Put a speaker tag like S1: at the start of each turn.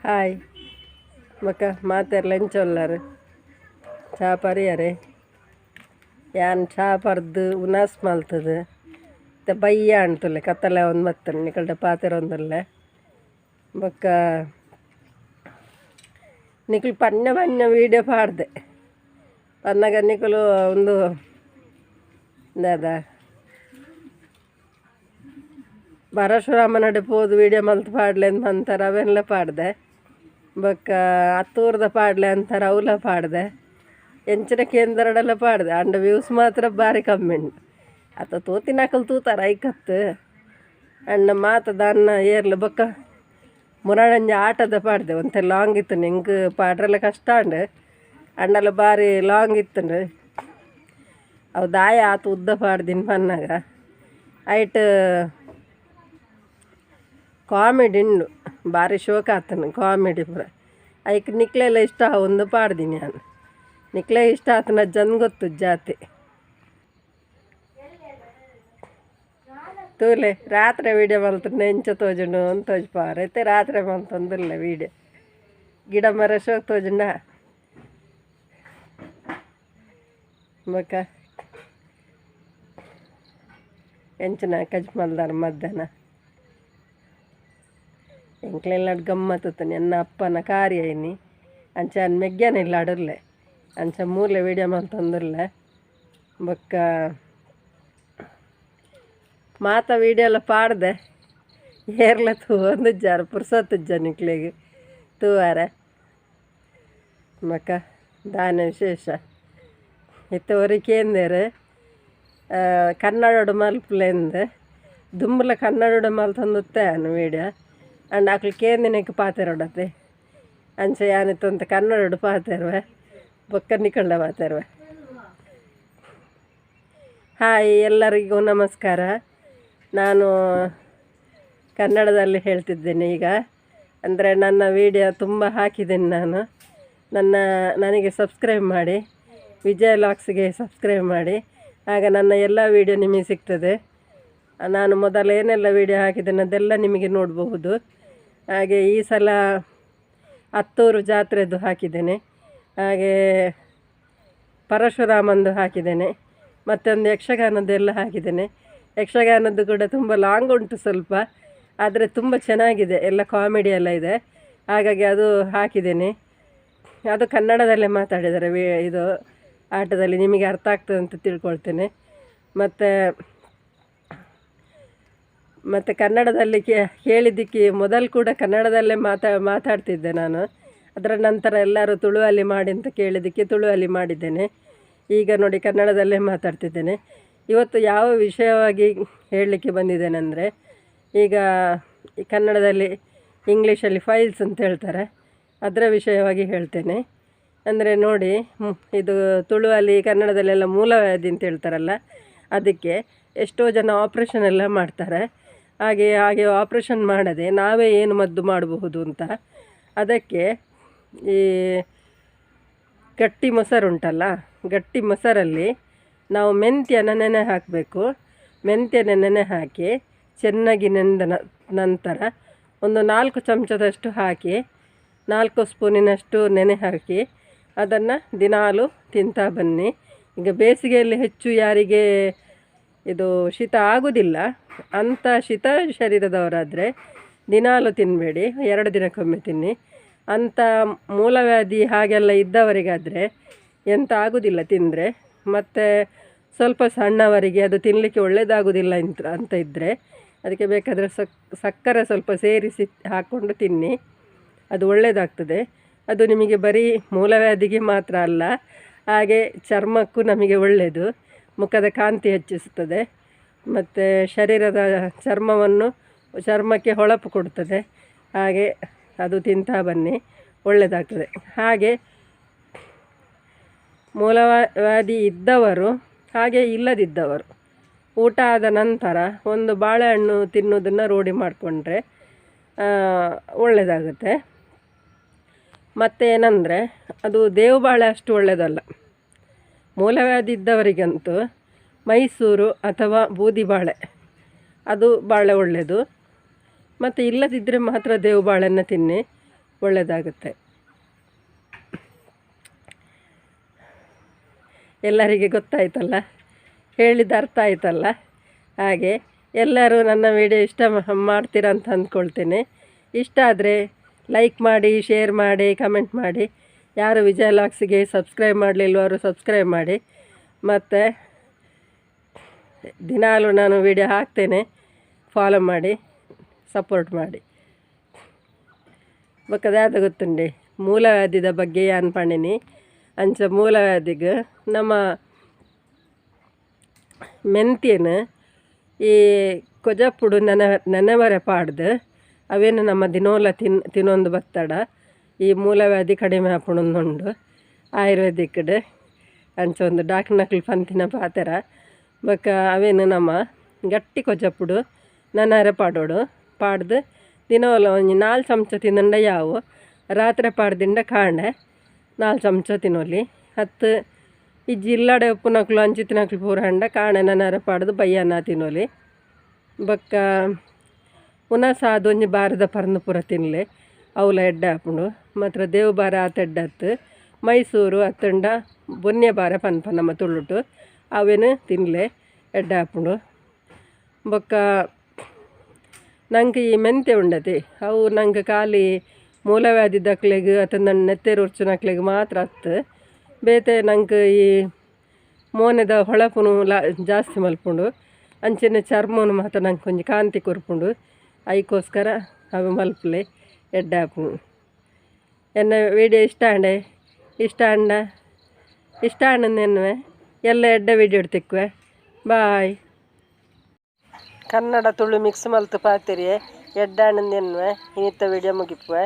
S1: Hi ಬೊಕ ಮಾತೆರ್ಲ ಎಂಚ ಉಲ್ಲರ್ ಚಾ ಪರಿಯರೆ ಯಾನ್ ಚಾ ಪರ್ದು ಉನಸ್ ಮಲ್ತುದು ಇತ್ತೆ ಬಯ್ಯ ಅಂಟುಲ್ಲೆ ಕತ್ತಲೆ ಆವೊಂದು ಬತ್ತುಂಡು ನಿಕಲ್ಡ ಪಾತೆರೊಂದುಲ್ಲೆ ಬೊಕ ನಿಕುಲು ಪನ್ಯ ಪನ್ಯ ವೀಡಿಯೋ ಪಾಡ್ದೆ ಪನ್ನಗ ನಿಕುಲು ಉಂದು ದಾದ ಪರಶುರಾಮನಡೆ ಪೋದು ವೀಡಿಯೋ ಮಲ್ತ್ ಪಾಡ್ಲೆ ಅಂತರ ಅವೆಲ್ಲ ಪಾಡ್ದೆ ಬೊಕ ಅತ್ತೂರ್ದ ಪಾಡ್ಲೆ ಅಂತಾರ ಅವುಲ ಪಾಡ್ದೆ ಎಂಚಿನ ಕೇಂದ್ರಡೆಲ್ಲ ಪಾಡ್ದೆ ಅಂಡ ವ್ಯೂಸ್ ಮಾತ್ರ ಬಾರಿ ಕಮ್ಮಿ ಉಂಡು ಅತ್ತ ತೂತಿನಕುಲು ತೂತಾರ ಐಕತ್ತು ಅಂಡ ಮಾತ ದಾನ್ನ ಏರ್ಲ ಬೊಕ ಮುರಾಣಂಜಿ ಆಟದ ಪಾಡ್ದೆ ಒಂತೆ ಲಾಂಗ್ ಇತ್ತು ಎಂಕ್ ಪಾಡ್ರೆಲ್ಲ ಕಷ್ಟ ಉಂಡು ಅಂಡಲ ಬಾರಿ ಲಾಂಗ್ ಇತ್ತುಂಡು ಅವು ದಾಯ ಆತು ಉದ್ದ ಪಾಡ್ದಿನ ಪನ್ನಗ ಐಟ್ ಕಾಮಿಡಿ ಉಂಡು ಬಾರಿ ಶೋಕ ಆತನು ಕಾಮಿಡಿ ಪೂರ ಐಕ್ ನಿಕ್ಲೆಲ್ಲ ಇಷ್ಟ ಒಂದು ಪಾಡ್ದಿನಿ ಯಾನ್ ನಿಕ್ಲೆ ಇಷ್ಟ ಆತನ ಜನ್ ಗೊತ್ತು ಜಾತಿ ತೂಲೆ ರಾತ್ರಿ ವೀಡಿಯೋ ಮಲ್ತುಂಡ ಎಂಚ ತೋಜುಂಡು ಅಂತ ತೋಜ್ಪಾರ ಇತ್ತೆ ರಾತ್ರಿ ಮಲ್ತೊಂದುಲ್ಲೆ ವೀಡಿಯೋ ಗಿಡ ಮರ ಶೋಕ್ ತೋಜುಂಡ ಬೊಕ ಎಂಚಿನ ಕಜ್ಜಿ ಮಲ್ದಾರ್ ಮಧ್ಯಾಹ್ನ ಎಂಕ್ಲೆಲ್ಲ ಗಮ್ಮತ್ತುತ್ತನೆ ಎನ್ನ ಅಪ್ಪನ ಕಾರ್ಯ ಇನಿ ಅಂಚ ಮೆಗ್ಗ್ಯಾನ ಇಲ್ಲ ಅಡುಲ್ಲೆ ಅಂಚ ಮೂಲೆ ವೀಡಿಯೋ ಮಲ್ತೊಂದುಲ್ಲೆ ಬೊಕ್ಕ ಮಾತ ವೀಡಿಯೋ ಎಲ್ಲ ಪಾಡ್ದೆ ಏರ್ಲ ತೂವೊಂದುಜ್ಜಾರ್ ಪುರ್ಸೊತ್ತುಜ್ಜ ನಿಕ್ಲೆಗ್ ತೂವರೆ ಬೊಕ ದಾನೆ ವಿಶೇಷ ಇತ್ತೆ ಒರಿ ಕೇಂದೆರ್ ಕನ್ನಡೊಡು ಮಲ್ಪುಲೆಂದ್ ದುಂಬುಲ ಕನ್ನಡೊಡು ಮಲ್ತೊಂದುತ್ತೆ ಯಾನ್ ವೀಡಿಯೋ ಅಂಡ ಅಕ್ಲು ಕೇಂದಿನೆಕ್ ಪಾತೆರೊಡತೆ ಅಂಚ ಯಾನ್ ಇತ್ತೊಂತೆ ಕನ್ನಡೊಡು ಪಾತೆರುವೆ ಬೊಕ್ಕ ನಿಕಲ್ಡ ಪಾತೆರುವೆ. ಹಾಯ್ ಎಲ್ಲರಿಗೂ ನಮಸ್ಕಾರ. ನಾನು ಕನ್ನಡದಲ್ಲಿ ಹೇಳ್ತಿದ್ದೇನೆ ಈಗ. ಅಂದರೆ ನನ್ನ ವೀಡಿಯೋ ತುಂಬ ಹಾಕಿದ್ದೇನೆ ನಾನು. ನನಗೆ ಸಬ್ಸ್ಕ್ರೈಬ್ ಮಾಡಿ, ವಿಜಯ ಲಾಕ್ಸ್ಗೆ ಸಬ್ಸ್ಕ್ರೈಬ್ ಮಾಡಿ, ಆಗ ನನ್ನ ಎಲ್ಲ ವೀಡಿಯೋ ನಿಮಗೆ ಸಿಗ್ತದೆ. ನಾನು ಮೊದಲು ಏನೆಲ್ಲ ವೀಡಿಯೋ ಹಾಕಿದ್ದೇನೆ ಅದೆಲ್ಲ ನಿಮಗೆ ನೋಡಬಹುದು. ಹಾಗೆ ಈ ಸಲ ಅತ್ತೂರು ಜಾತ್ರೆದು ಹಾಕಿದ್ದೇನೆ, ಹಾಗೆ ಪರಶುರಾಮಂದು ಹಾಕಿದ್ದೇನೆ, ಮತ್ತೊಂದು ಯಕ್ಷಗಾನದ್ದೆಲ್ಲ ಹಾಕಿದ್ದೇನೆ. ಯಕ್ಷಗಾನದ್ದು ಕೂಡ ತುಂಬ ಲಾಂಗ್ ಉಂಟು ಸ್ವಲ್ಪ, ಆದರೆ ತುಂಬ ಚೆನ್ನಾಗಿದೆ, ಎಲ್ಲ ಕಾಮಿಡಿ ಎಲ್ಲ ಇದೆ, ಹಾಗಾಗಿ ಅದು ಹಾಕಿದ್ದೇನೆ. ಅದು ಕನ್ನಡದಲ್ಲೇ ಮಾತಾಡಿದ್ದಾರೆ ಇದು ಆಟದಲ್ಲಿ ನಿಮಗೆ ಅರ್ಥ ಆಗ್ತದೆ ಅಂತ ತಿಳ್ಕೊಳ್ತೇನೆ. ಮತ್ತು ಮತ್ತು ಕನ್ನಡದಲ್ಲಿ ಕೇಳಿದ್ದಕ್ಕೆ ಮೊದಲು ಕೂಡ ಕನ್ನಡದಲ್ಲೇ ಮಾತಾಡ್ತಿದ್ದೆ ನಾನು. ಅದರ ನಂತರ ಎಲ್ಲರೂ ತುಳುವಲ್ಲಿ ಮಾಡಿ ಅಂತ ಕೇಳಿದ್ದಕ್ಕೆ ತುಳುವಲ್ಲಿ ಮಾಡಿದ್ದೇನೆ. ಈಗ ನೋಡಿ ಕನ್ನಡದಲ್ಲೇ ಮಾತಾಡ್ತಿದ್ದೇನೆ. ಇವತ್ತು ಯಾವ ವಿಷಯವಾಗಿ ಹೇಳಲಿಕ್ಕೆ ಬಂದಿದ್ದೇನೆಂದರೆ, ಈಗ ಕನ್ನಡದಲ್ಲಿ ಇಂಗ್ಲೀಷಲ್ಲಿ ಫೈಲ್ಸ್ ಅಂತ ಹೇಳ್ತಾರೆ, ಅದರ ವಿಷಯವಾಗಿ ಹೇಳ್ತೇನೆ. ಅಂದರೆ ನೋಡಿ, ಇದು ತುಳುವಲ್ಲಿ ಕನ್ನಡದಲ್ಲೆಲ್ಲ ಮೂಲವ್ಯಾಧಿ ಅಂತ ಹೇಳ್ತಾರಲ್ಲ, ಅದಕ್ಕೆ ಎಷ್ಟೋ ಜನ ಆಪ್ರೇಷನ್ ಎಲ್ಲ ಮಾಡ್ತಾರೆ. ಹಾಗೆ ಹಾಗೆ ಆಪ್ರೇಷನ್ ಮಾಡದೆ ನಾವೇ ಏನು ಮದ್ದು ಮಾಡಬಹುದು ಅಂತ, ಅದಕ್ಕೆ ಈ ಗಟ್ಟಿ ಮೊಸರುಂಟಲ್ಲ, ಗಟ್ಟಿ ಮೊಸರಲ್ಲಿ ನಾವು ಮೆಂತ್ಯನ ನೆನೆ ಹಾಕಬೇಕು. ಮೆಂತ್ಯನ ನೆನೆ ಹಾಕಿ ಚೆನ್ನಾಗಿ ನೆಂದ ನಂತರ ಒಂದು 4 ಚಮಚದಷ್ಟು ಹಾಕಿ, 4 ಸ್ಪೂನಿನಷ್ಟು ನೆನೆ ಹಾಕಿ ಅದನ್ನು ದಿನಾಲು ತಿಂತಾ ಬನ್ನಿ. ಈಗ ಬೇಸಿಗೆಯಲ್ಲಿ ಹೆಚ್ಚು ಯಾರಿಗೆ ಇದು ಶೀತ ಆಗೋದಿಲ್ಲ, ಅಂಥ ಶೀತ ಶರೀರದವರಾದರೆ ದಿನಾಲು ತಿನ್ನಬೇಡಿ, 2 ದಿನಕ್ಕೊಮ್ಮೆ ತಿನ್ನಿ. ಅಂಥ ಮೂಲವ್ಯಾಧಿ ಹಾಗೆಲ್ಲ ಇದ್ದವರಿಗಾದರೆ ಎಂತ ಆಗೋದಿಲ್ಲ ತಿಂದರೆ. ಮತ್ತು ಸ್ವಲ್ಪ ಸಣ್ಣವರಿಗೆ ಅದು ತಿನ್ನಲಿಕ್ಕೆ ಒಳ್ಳೆಯದಾಗೋದಿಲ್ಲ ಅಂತ ಇದ್ದರೆ ಅದಕ್ಕೆ ಬೇಕಾದರೆ ಸಕ್ಕರೆ ಸ್ವಲ್ಪ ಸೇರಿಸಿ ಹಾಕ್ಕೊಂಡು ತಿನ್ನಿ, ಅದು ಒಳ್ಳೆಯದಾಗ್ತದೆ. ಅದು ನಿಮಗೆ ಬರೀ ಮೂಲವ್ಯಾಧಿಗೆ ಮಾತ್ರ ಅಲ್ಲ, ಹಾಗೆ ಚರ್ಮಕ್ಕೂ ನಮಗೆ ಒಳ್ಳೆಯದು, ಮುಖದ ಕಾಂತಿ ಹೆಚ್ಚಿಸುತ್ತದೆ, ಮತ್ತು ಶರೀರದ ಚರ್ಮಕ್ಕೆ ಹೊಳಪು ಕೊಡುತ್ತದೆ. ಹಾಗೆ ಅದು ತಿಂತಾ ಬನ್ನಿ, ಒಳ್ಳೆಯದಾಗ್ತದೆ. ಹಾಗೆ ಮೂಲವ್ಯಾಧಿ ಇದ್ದವರು ಹಾಗೆ ಇಲ್ಲದಿದ್ದವರು ಊಟ ಆದ ನಂತರ ಒಂದು ಬಾಳೆಹಣ್ಣು ತಿನ್ನೋದನ್ನು ರೂಢಿ ಮಾಡಿಕೊಂಡ್ರೆ ಒಳ್ಳೆಯದಾಗುತ್ತೆ. ಮತ್ತೇನೆಂದರೆ ಅದು ದೇವು ಬಾಳೆ ಅಷ್ಟು ಒಳ್ಳೆಯದಲ್ಲ. ಮೂಲವ್ಯಾಧಿ ಇದ್ದವರಿಗಂತೂ ಮೈಸೂರು ಅಥವಾ ಬೂದಿ ಬಾಳೆ ಅದು ಬಾಳೆ ಒಳ್ಳೆಯದು. ಮತ್ತು ಇಲ್ಲದಿದ್ದರೆ ಮಾತ್ರ ದೇವು ಬಾಳೆನ ತಿನ್ನಿ, ಒಳ್ಳೆಯದಾಗುತ್ತೆ. ಎಲ್ಲರಿಗೆ ಗೊತ್ತಾಯ್ತಲ್ಲ, ಹೇಳಿದ ಅರ್ಥ ಆಯ್ತಲ್ಲ. ಹಾಗೆ ಎಲ್ಲರೂ ನನ್ನ ವಿಡಿಯೋ ಇಷ್ಟ ಮಾಡ್ತೀರಾ ಅಂತ ಅಂದ್ಕೊಳ್ತೇನೆ. ಇಷ್ಟ ಆದರೆ ಲೈಕ್ ಮಾಡಿ, ಶೇರ್ ಮಾಡಿ, ಕಮೆಂಟ್ ಮಾಡಿ. ಯಾರು ವಿಜಯ ಲಾಕ್ಸಿಗೆ ಸಬ್ಸ್ಕ್ರೈಬ್ ಮಾಡಲಿಲ್ವೋ ಅವರು ಸಬ್ಸ್ಕ್ರೈಬ್ ಮಾಡಿ. ಮತ್ತು ದಿನಾಲು ನಾನು ವಿಡಿಯೋ ಹಾಕ್ತೇನೆ, ಫಾಲೋ ಮಾಡಿ, ಸಪೋರ್ಟ್ ಮಾಡಿ. ಬೊಕ್ಕ ದಾದ ಗೊತ್ತುಂಡೆ ಮೂಲವ್ಯಾಧಿದ ಬಗ್ಗೆ ಯಾನ್ ಪಂಡಿನಿ. ಅಂಚ ಮೂಲವ್ಯಾಧಿಗ್ ನಮ್ಮ ಮೆಂತ್ಯನ ಈ ಕೊಜಪುಡು ನೆನೆವರೆ ಪಾಡ್ದು ಅವೇನು ನಮ್ಮ ದಿನೋಲ ತಿನ್ನೊಂದು ಬತ್ತಡ ಈ ಮೂಲವ್ಯಾಧಿ ಕಡಿಮೆ ಆಪುಂಡುಂದುಂಡು ಆಯುರ್ವೇದಿಕ್ಡ್. ಅಂಚ ಒಂದು ಡಾಕ್ಟರ್ನಕ್ಲು ಪಂತಿನ ಪಾತೆರ. ಬೊಕ್ಕ ಅವೇನು ನಮ್ಮ ಗಟ್ಟಿ ಕೊಜಪುಡು ನೆನೆರೆ ಪಾಡೋಡು, ಪಾಡ್ದು ದಿನೋಲ ಒಂಜಿ 4 ಚಮಚ ತಿಂದಂಡ ಯಾವು, ರಾತ್ರಿ ಪಾಡ್ದಿಂಡ ಕಾಂಡೆ 4 ಚಮಚ ತಿನ್ನೊಲಿ. ಅತ್ತು ಇಜ್ಜಿ ಇಲ್ಲಡೆ ಉಪ್ಪುನಕ್ಲು ಅಂಚಿತ್ತಿನಕ್ಲು ಪೂರ ಅಂಡ ಕಾಂಡೆ ನೆನೆರೆ ಪಾಡ್ದು ಬಯ್ಯಾನ ತಿನ್ನೊಲಿ. ಬೊಕ್ಕ ಪುನಃ ಒಂಜಿ ಬಾರದ ಪರ್ಂದ್ ಪೂರ ತಿನ್ಲೆ, ಅವುಲ ಎಡ್ಡೆ ಆಪುಂಡು. ಮಾತ್ರ ದೇವು ಬಾರೆ ಆತ್ ಎಡ್ಡೆ ಅತ್ತು. ಮೈಸೂರು ಅತ್ತಂಡ ಬೊನ್ಯ ಬಾರೆ ಪನ್ಪ ನಮ್ಮ ತುಳುಟು, ಅವೇನು ತಿನ್ಲೆ ಎಡ್ಡೆ ಆಪುಂಡು. ಬೊಕ್ಕ ನಂಗೆ ಈ ಮೆಂತ್ಯ ಉಂಡತಿ ಅವು ನಂಗೆ ಖಾಲಿ ಮೂಲವ್ಯಾಧಿ ದಕ್ಲೆಗ್ ಅತ್ತಂಡ ನೆತ್ತೆರ್ ಉರ್ಚುನಕ್ಲೆಗ್ ಮಾತ್ರ ಅತ್ತು, ಬೇತೆ ನಂಗೆ ಈ ಮೋನೆದ ಹೊಳಪುನು ಜಾಸ್ತಿ ಮಲ್ಪುಂಡು. ಅಂಚನೆ ಚರ್ಮನು ಮಾತ್ರ ನಂಗೆ ಒಂಜಿ ಕಾಂತಿ ಕೊರ್ಪುಂಡು. ಐಕೋಸ್ಕರ ಅವು ಮಲ್ಪುಲೆ ಎಡ್ಡೆ ಆಪುಂಡು. ಎನ್ನ ವಿಡಿಯೋ ಇಷ್ಟ ಆಂಡೆ, ಇಷ್ಟ ಆಂಡ ಇಷ್ಟ ಆಂಡ ಎಲ್ಲ ಎಡ್ಡೆ ವಿಡಿಯೋ ತಿಕ್ಕುವೆ. ಬಾಯ್. ಕನ್ನಡ ತುಳು ಮಿಕ್ಸ್ ಮಲ್ತು ಪಾತೆರಿಯೆ ಎಡ್ಡೆ ಆಂಡ್ ಎನ್ನುವೆ. ಇನ್ನಿತ್ತ ವಿಡಿಯೋ ಮುಗಿಪುವೆ.